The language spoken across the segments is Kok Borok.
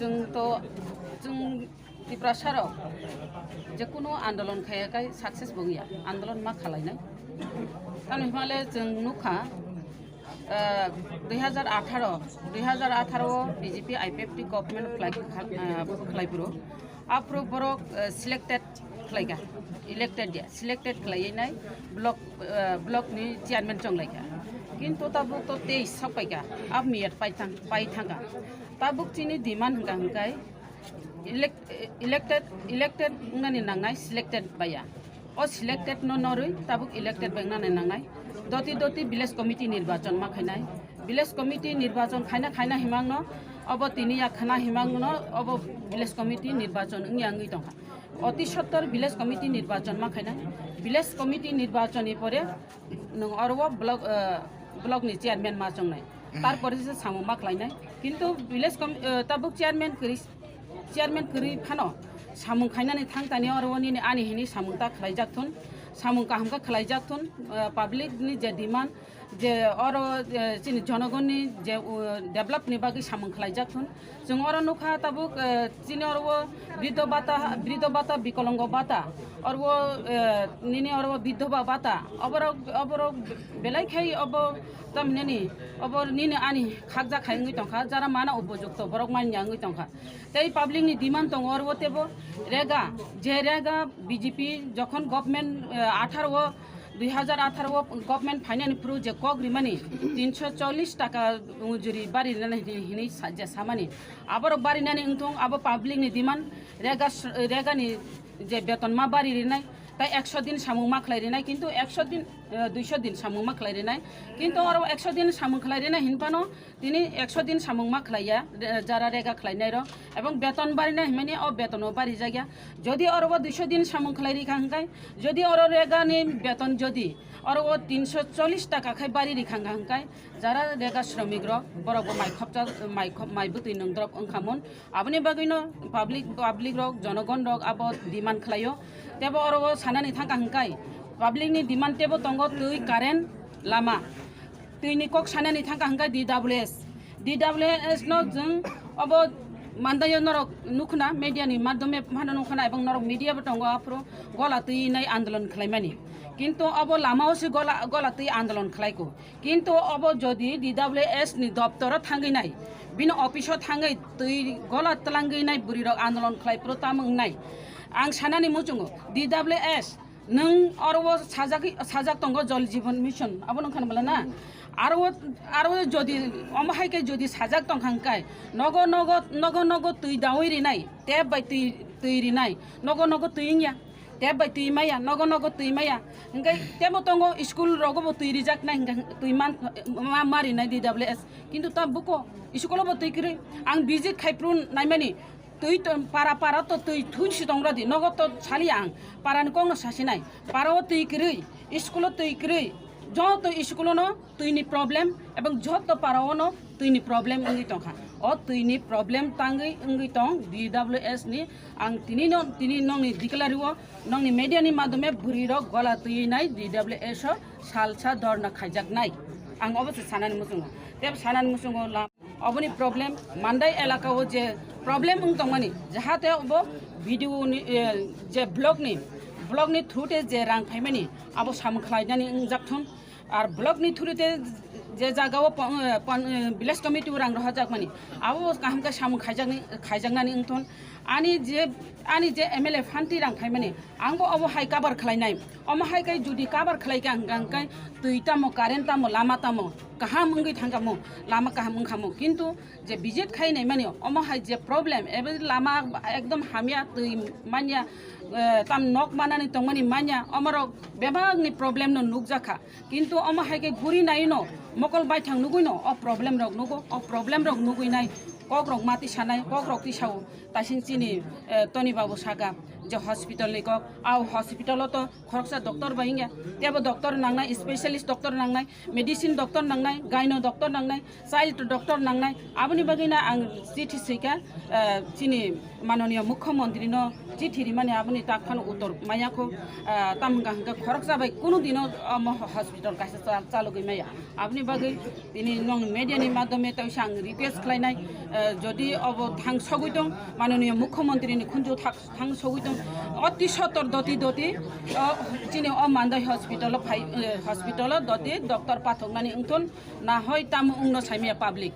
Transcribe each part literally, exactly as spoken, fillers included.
Chwng to, chwng Tiprasa rok je kuno andolon khaya kai success bo wngya, andolon ma khalainai. Tamni hwnle chwng nukha, ah, dui hazar atharo, dui hazar atharo o B J P I P F T government khlai, ah, khlai phuru, aphuru borok, ah, selected khlaika, elected ya, selected khlaiwi nai block, ah, block ni chairman chonglaika. Kintu tabuk to teis sok paika, ab miyat pai thang, pai thangka. Tabuk chini demand hwnkha hwnkhe elect-, elected, elected wngnani nangnai, selected baya. O selected no norwi tabuk elected bai wngnani nangnai. Doti doti village committee nirbachon ma khainai. Village committee nirbachon khaina khaina himangno obo tini ya khana himangno obo village committee nirbachon wngya wngwi tongkha. Oti sottor village committee nirbachon ma khainai. Village committee nirbachon ni pore nwng oro o block, eh, block ni chairman ma chongnai. Tarpore se samung ma khlainai. Kintu village com-, eh, tabuk chairman kwrwi, chairman kwrwi phano samung khainani thang tani oro o nini ani hini samung ta khlaijak thun, samung kaham khe khlaijak thun, eh, public ni je demand, je oro, eh, chini jonogonni je, uh, develop ni bagwi samung khlaijak thun. Chwng oro nukha tabuk, eh, chini oro o briddo bata, briddo bata, bikolongo bata, oro o, eh, nini oro o bidhoba bata, oborok, oborok belai khai obo tamhinani, obo nini ani khakjak khai wngwi tongkha, jara mana upojukto borok manya wngwi tongkha. Tei public ni demand tongo oro o tebo rega, je rega B J P jokhon government, eh, atharo o dui hazar atharo o government phainani phuru je kok rimani tinsho chollish taka mujuri bari rinani hini, hini sa-, je samani. Aborok barinani wngthong, abo public ni demand, rega s-, rega ni je beton ma bari rinai, tai ekso din samung ma khlai rinai, kintu ekso din, eh, duiso din samung ma khlai rinai. Kintu oro ekso din samung khlai rinai hinphano, tini ekso din samung ma khlaiya, re-, jara rega khlainai rok, ebong beton barinai himani o beton o bari jagya. Jodi oro o duiso din samung khlai rikha hwnkhe, jodi oro rega ni beton jodi oro o tinsho chollish taka khai bari rikha hwnkhe, jara rega shramik rok borok bo mai khopcha, mai khop, mai bwtwi nwng drop wngkha mun. Aboni bagwino public, public rok, jonogon rok abo demand khlaio. Tebo oro o sanani thangkha hwnkhe public ni demand tebo tongo twi, current, lama. Twi ni kok sanani thangkha hwnkhe D W S. D W S no jwng obo mandaio norok nukhna, media ni madhyome phano nukhna ebong norok media bo tongo aphuru gola twi nai andolon khlaimani. Kintu obo lama o se gola, gola twi andolon khlaiko. Kintu obo jodi D W S ni doptoro thangwi nai, bini office o thangwi twi gola twlangwi nai bwrwi rok andolon khlai phuru tamo wngnai. Ang sanani muchungo D W S Nwng oro o sajagwi, sajak tongo Jal Jeevan Mission, abo nung khana bwla na? Aro o, aro o jodi omo hai khe jodi sajak tong kha hwnkhe, nogo, nogo, nogo, nogo twi daui rinai, tap bai twi, twi rinai, nogo, nogo twi wngya, tap bai twi maya, nogo, nogo twi maya. Hwnkhe tebo tongo, school rogo bo twi rijak nai hwnkhe twi man, ma, ma rinai D W S. Kintu ta buko school o bo twi kwrwi. Ang visit khai phuru naimani, twi to para para to twi thwi si tong rodi, nogo to sali ang para ni kok no sasi nai, para o twi kwrwi, school o twi kwrwi, joto school o no twi ni problem ebong joto para o no twi ni problem wngwi tong kha. O twi ni problem tangwi wngwi tong D W S ni. Ang tini no, tini nong ni declare o, nong ni media ni madhyome bwrwi rok gola twi nai D W S o salsa dhorna khaijak nai. Ang obo se sanani muchungo. Tei sanani muchungo la- Oboni problem, Mandai elaka o je problem wng tongmani, jahate obo video ni, eh, je block ni, block ni through te je rang phaimani, abo samung khlainani wngjak thung. Ar block ni through te je jaga o pon-, eh, pon-, eh, village committee o rang rohorjakmani, abo kaham khe samung khaijakni, khaijaknani wng thung. Ani je, ani je M L A phanti rang phaimani, ang bo obo hai cover khlainai. Omo hai khe jodi cover khlai kha hwnkha hwnkhe twi tamo, current tamo, lama tamo, kaham wngwi thangkha mo, lama kaham wngkha mo. Kintu je visit khai naimani, omo hai je problem, ebe lama ekdom hamya, twi manya, eh, tam nok manani tongmani manya, omorok bebakni problem no nukjakha. Kintu omo hai khe guri naino, mokol baithang nugwino o problem rok nugo, o problem rok nugwi nai, kok rok mati sanai, kok rok tisao. Taising chini, eh, Tony Babu saka je hospital ni kok, au hospital o to khoroksa doctor bai wngya, tebo doctor nangnai, specialist doctor nangnai, medicine doctor nangnai, gyno doctor nangnai, child doctor nangnai. Aboni bagwi no ang chithi swikha, eh, chini manoniya mukhyamantri no, Chithi rimani aboni tak phano uttor maya kho, ah, tam hwnkha hwnkhe khoroksa bai kunu dino omo hospital kaisa cha-, chalogwi maya. Aboni bagwi tini nwng media ni madhyome taisa ang request khlainai, ah, jodi obo thang sogwi tong, manoniya mukhyamantri ni khunju thak-, thang sogwi tong, oti sotor doti doti, o, chini o Mandai hospital o phai, eh, hospital o doti doctor pathoknani wngthun, na hoi tamo wngno saimaya public.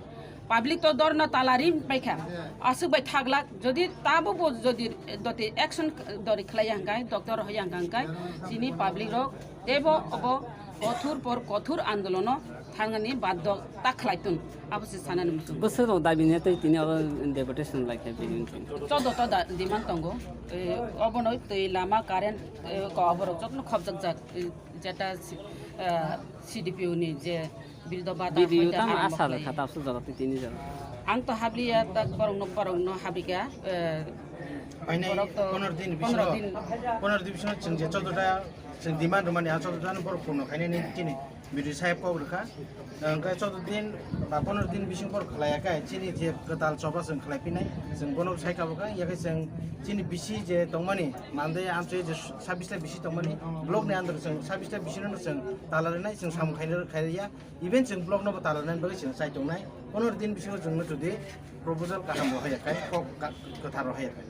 Public to dorna talari paikha. Aswk bai thaglak, jodi tabo bo jodi doti action dori khlaiya hwnkhe, doctor hoya hwnkhe, chini public rok tebo obo kothur por kothur andolono thangani baddo ta khlai tun. Abo se sanani muchung. Bwswk rok dabi ne tei tini oro deputation lai khe bini wngkhe. Chodo to da demand tongo. Eh, obono twi lama current, eh, ko oborok jotno khobjak jak, eh, jeta si-, eh, C D P O ni je Bildo bata B D U hoite tamo haram asal khlai. Kha tapsu jora twi tini jora. Ang to habliya tak borokno borokno habika, eh, Painai borok to pondro din pondro bisingo, din. Pondro din bisingo chwng je choddo ta chwng demand rwmani a choddo ta no borok purno khainani chini B D O saheb kok rwkha. Hwnkhe choddo din ba pondro din bising borok khlaiya khe chini je kwtal choba chwng khlai pinai chwng bono sai kabo kha yakhe chwng chini bisi je tongmani Mandai amchoi je sabbish ta bisi tongmani block ni under chwng sabbish ta bisi no chwng tala rwnai chwng samung khaina khairiya. Even chwng block no bo tala rwnani bagwi chwng chai tongnai. Pondro din bisingo chwngno jodi proposal kaham bo haya khai, kok ka-, kwthar bo haya khai.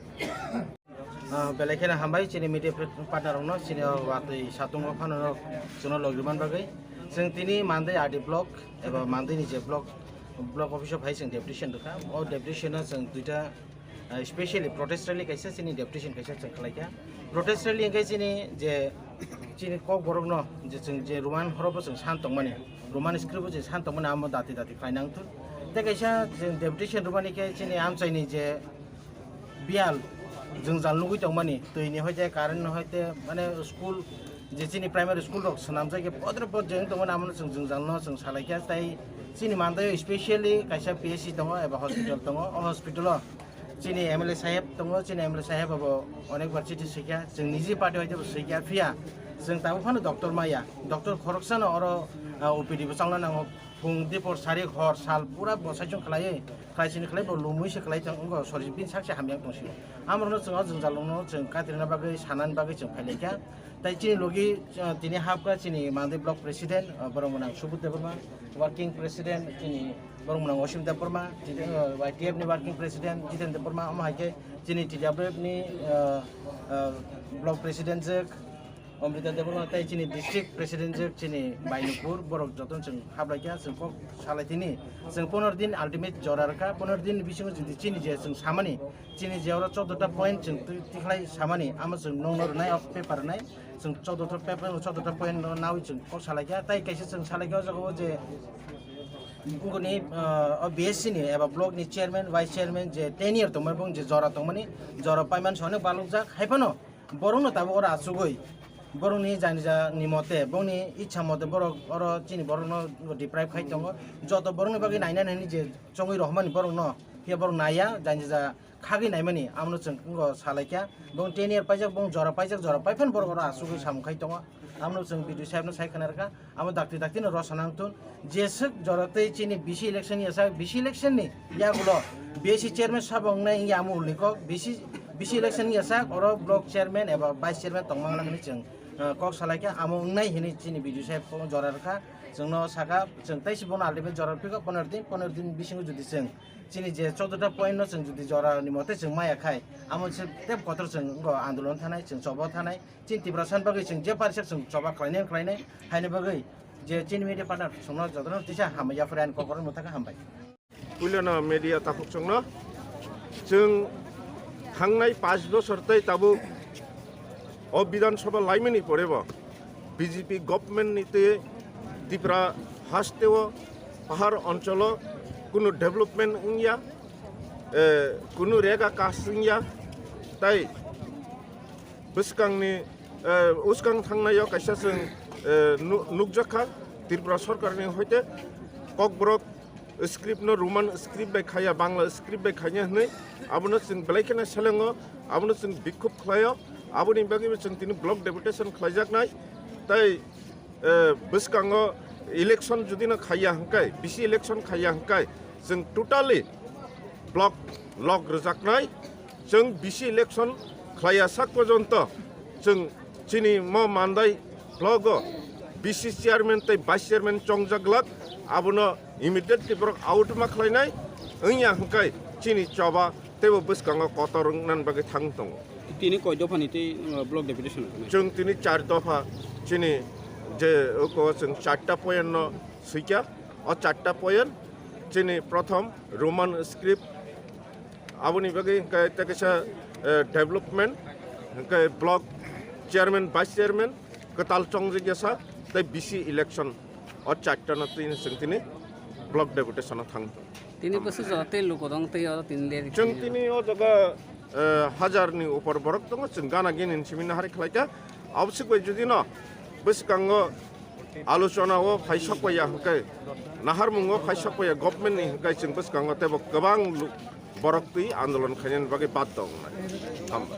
Ah, belai kheno hambai chini media partner rokno, chini o watwi satungo phano rok chwngno logri man bagwi. Chwng tini Mandai R D block eba Mandai ni je block, block office o phai chwng deputation rwkha. O deputation o chwng duita, ah, specially protest rally kaisa chini deputation kaisa chwng khlaikha. Protest rally hwnkhe chini je chini kok borokno je chwng je Roman horobo chwng san tongmani, Roman script o chwng san tongmani amo dati dati khlai nang thun. Tei kaisa chwng deputation rwmani khe chini amchaini je biyal jwngjal nugwi tongmani, twi ni hoite, current ni hoite, mane school je chini primary school rok swnamjak khe podre pod jeng tongmani, amono chwng jwngjal no chwng salai kha. Tei chini Mandai o specially kaisa P H C tongo eba hospital tongo, o hospital o chini M L A saheb tongo, chini M L A saheb abo onek bar chithi swikha, chwng niji party hoite bo swikha, phiya chwng tabuk phano doctor maya, doctor khoroksano oro, ah, O P D bo changna nango, phung dipor sari hor sal pura bosai chwng khlaiwi, khlai sini khlai bo lumwi se khlai tong wngkha, sori bini sak se hamya tong sio. Amorno chwng o jwngjal rokno chwng katrina bagwi sanani bagwi chwng phailaikha. Tai chini logi, ah, tini hapkha chini Mandai block president, ah, borok mwnang Subudh Debbarma, working president chini borok mwnang Osim Debbarma, chini, ah, Y T F ni working president Jiten Debbarma, omo hai khe chini T W F ni, ah, ah, block president jwk Amrita Debbarma tai chini district president jwk chini Bainupur, borok jotono chwng hablai kha, chwng kok salai tini. Chwng pondro din ultimate jora rwkha, pondro din bisingo jodi chini je chwng samani, chini je oro choudo ta point chwng twi-, tikhlai samani, amo chwng nokno rwnai, o paper rwnai, chwng choudo ta paper, choudo ta point no nawi chwng kok salai kha, tai kaisa chwng salai kha o jaga o je bungoni, ah, o B S C ni eba block ni chairman, vice chairman je tenure tongmani, bung je jora tongmani, jora paiman sone balukjak, hai phano borokno tabuk oro achugwi, borokni janija ni mote, bongni ichha mote borok oro chini borokno deprive khai tongo, joto borokni bagwi naina nini je chongwi rohormani borokno, phiya borok naiya, janija khagwi naimani, amono chwng wngkha salai kha. Bong ten year paijak, bong jora paijak, jora paiphano borok oro asugwi samung khai tongo. Amono chwng B D O sahebno sai khna rwkha, amo dakti dakti no rw sana wngthun. Jeswk jora tei chini B C election ni yasak, B C election ni yagulo B S C chairman sabo wngnai wngya amo ulikok, B C, B C election ni yasak oro block chairman eba vice chairman tongmangna hwnwi chwng, eh, kok salai kha, amo wngnai hwnwi chini B D O saheb jora rwkha. Chwngno sakha, chwng tei se bono ultimate jora rwphikha, pondro din, pondro din bisingo jodi chwng chini je choudo ta point no chwng jodi jora ni mote chwng maya khai, amo se tei kotor chwng wngkha andolon thanai, chwng choba thanai, chini Tiprasa ni bagwi chwng je parisak chwng choba khlainai khlainai, haini bagwi je chini media partner chwngno jotono tisa hamya phre ani kokoro mwthakha hambai. Puilano media takhuk chwngno chwng thangnai pash bosor tei tabuk o Bidhan Sabha laimani porebo B J P government ni twi Tripura hasteo pahar oncholo kunu development wngya, eh, kunu rega kas wngya, tai bwskangni, eh, uskang thangnaio kaisa chwng, eh, nu-, nukjakha Tripura sorkarni hoite Kokborok script no Roman script bai khaiya, Bangla script bai khaiya hwnwi abono chwng belai kheno selengo, abono chwng bikhub khlaio, aboni bagwibo chwng tini block deputation khlaijaknai. Tai, eh, bwskango election jodi no khaiya hwnkhe, B C election khaiya hwnkhe chwng totally block lock rwjaknai. Chwng B C election khlaiya sak porjonto chwng chini mo Mandai blogo B C chairman tei vice chairman chongjak glak, abono immediately borok out ma khlainai wngya hwnkhe chini choba teibo bwskango kotor wngna bagwi thang tongo. Tini koi dophani tei, uh, block deputation wngkha? Chwng tini char dopha chini je oko chwng charta point no swikha. O charta point chini prothom Roman script, aboni bagwi hwnkhe tei kaisa, eh, development, hwnkhe block chairman, vice chairman kwtal chongjak ya sa tei B C election. O charta no tini chwng tini block deputation o thang. Tini bwswk jora tei luku dong tei oro tini leri chwng tini. Tini o jaga, eh, hajar ni upor borok tongo, chwng gana gini simi nahari khlaikha. Aboswk bai jodi no bwskango alochona o phai sokpaiya hwnkhe, naharmung o phai sokpaiya government ni hwnkhe chwng bwskango teibo kwbang lu-, borok twi andolon khainani bagwi baddo wngnai. Hambai.